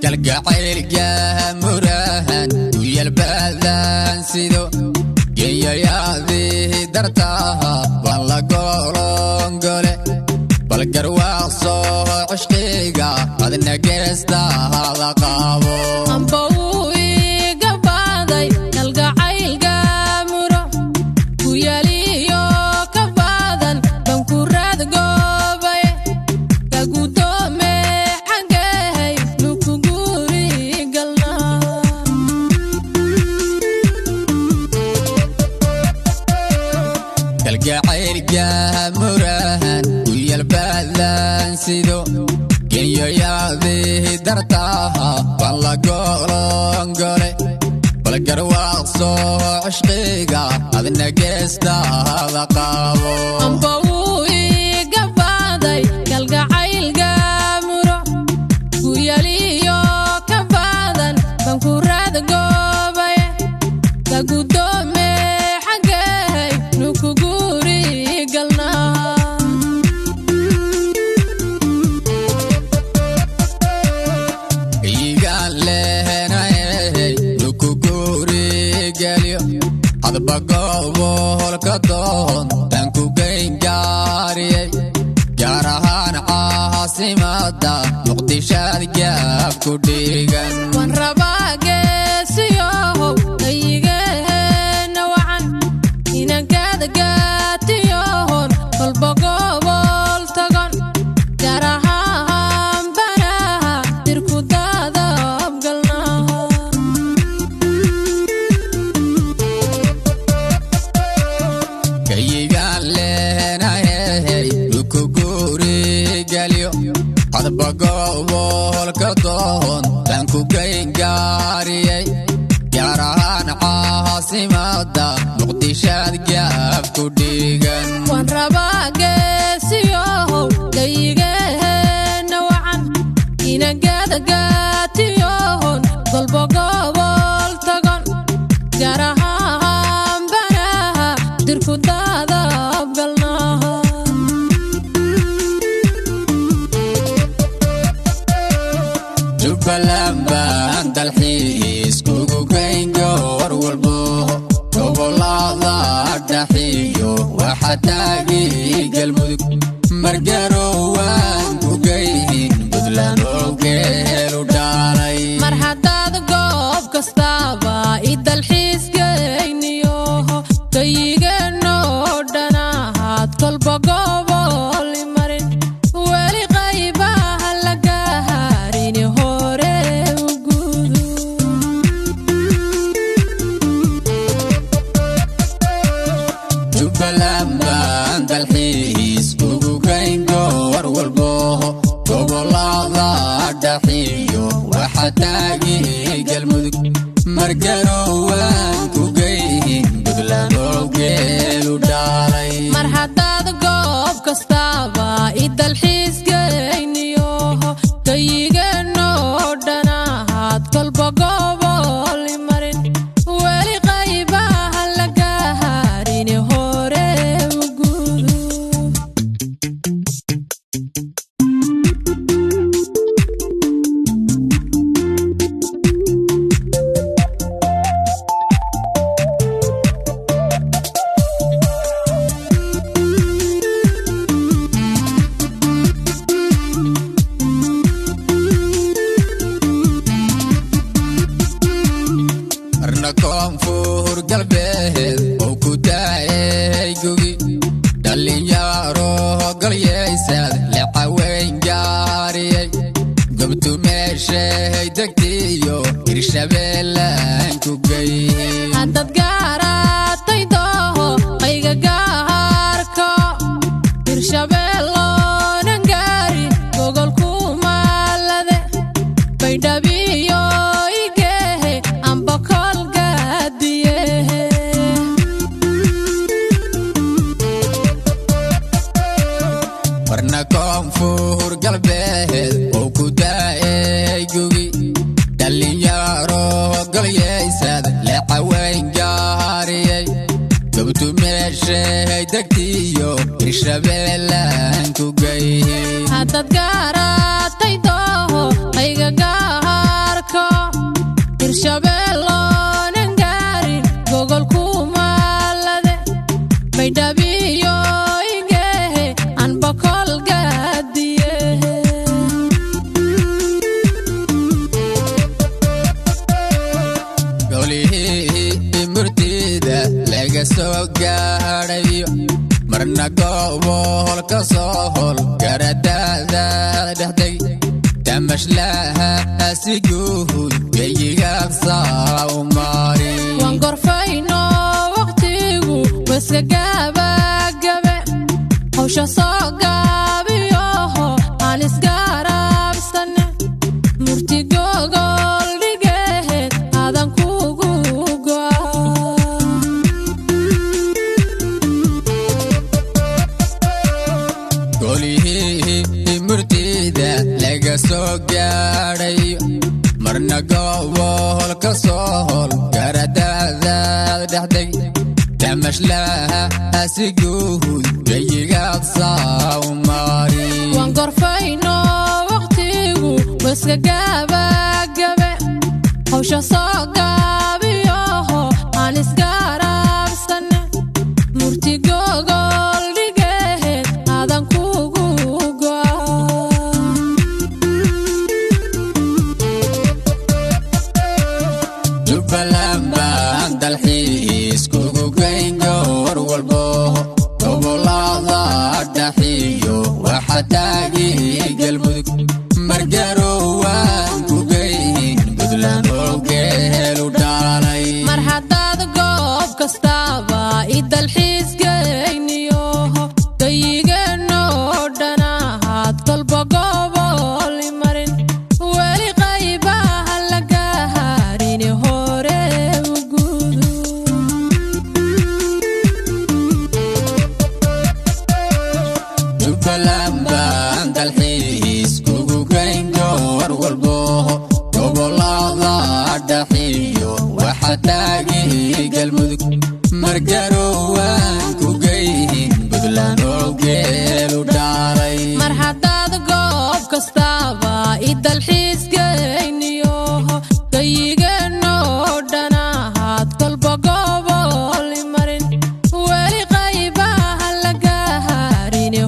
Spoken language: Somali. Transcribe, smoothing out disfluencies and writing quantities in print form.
Kalgacaylka murahan uyalbadan sido geeyayaadii dartaha waan la golongole bal garwaaqso cishqiga adna geestaha qabo. Amba wuu iga baaday kalgacaylka muro kuyaliyo ka badan ban ku raad goobay kagudoome xagehay nuku guri galnaa. Kalgacaylka murahan uyalbadan sido geeyayaadii dartaha waan la golongole bal garwaaqso cishqiga adna geestaha qabo. Amba wuu iga baaday kalgacaylka muro kuyaliyo ka badan ban ku raad goobay kagudoome xagehay nuku guri galnaa. Igaan lehnahay nuku guri gelyo hadba gobolka doon tan ku geyn gaariyey gaar ahaan caasimada Muqdishaad gaab ku dhigan. Waan rabaa geesiyohow kayigeena wacan inankaada gaatiyohon kolba gobol tagon gaar ahaan banaha dirku dadab galnaa. Kayigaan lehnahay nuku guri gelyo hadba gobolka doon tan ku geyn gaariyey gaar ahaan caasimada Muqdishaad gaab ku dhigan. Waan rabaa geesiyohow kayigeena wacan inankaada gaatiyohon kolba gobol tagon gaar ahaan banaha dirku dadab galnaa. Jubbaland baan dalxiis kugu geyn goor walbo gobolada dhaxiyo waxa taagi Galmudug margarowaan ku geynin Puntland oo geelu dhaalay. Mar haddaad goob kastaba i dalxiis geyniyo kayigeenoo dhanahaad kolba gobol i marin weli qaybaha laga harini hore u gudu. Jubbaland baan dalxiis kugu geyn goor walbo gobolada dhaxiyo waxa taagi Galmudug margarowaan ku geynin Puntland oo geelu dhaalay. Mar haddaad goob kastaba i dalxiis geyniyo kayigeenoo dhanahaad kolba gobol i marin weli qaybaha laga harini hore u gudu. Koonfur Galbeed oo ku daa'ay gugi, dhallinyaro golyeysad leecaweyn gaariyey, gobtu meeshay degtiyo Hirshabeellaan ku gey. Haddaad gaaratay dooho ayga gaarko, Hirshabeelloonan gaarin gogol kumaalade, Baydhabiyo igehe aan bokol gaadiye. Golihii murtida laga soo gaadhayo, marna gobol ka soo hol garadada dhexdeg, tamashlaha siguhud geyigaabsaa u mari. Waan gorfayno waqtigu waska gaabagabe, hawsha soo gaabiyoho aan isgaraabsane, murti gogol dhigehed aadan kugu go'a. Golihii murtida laga soo gaadhayo, marna gobol ka soo hol garadada dhexdeg, tamashlaha siguhud geyigaabsaa u mari. Waan gorfayno waqtigu waska gaabagabe, hawsha soo gaabiyoho aan isgaraabsane, murti gogol dhigehed aadan kugu go'a. Jubbaland baan dalxiis kugu geyn goor walbo.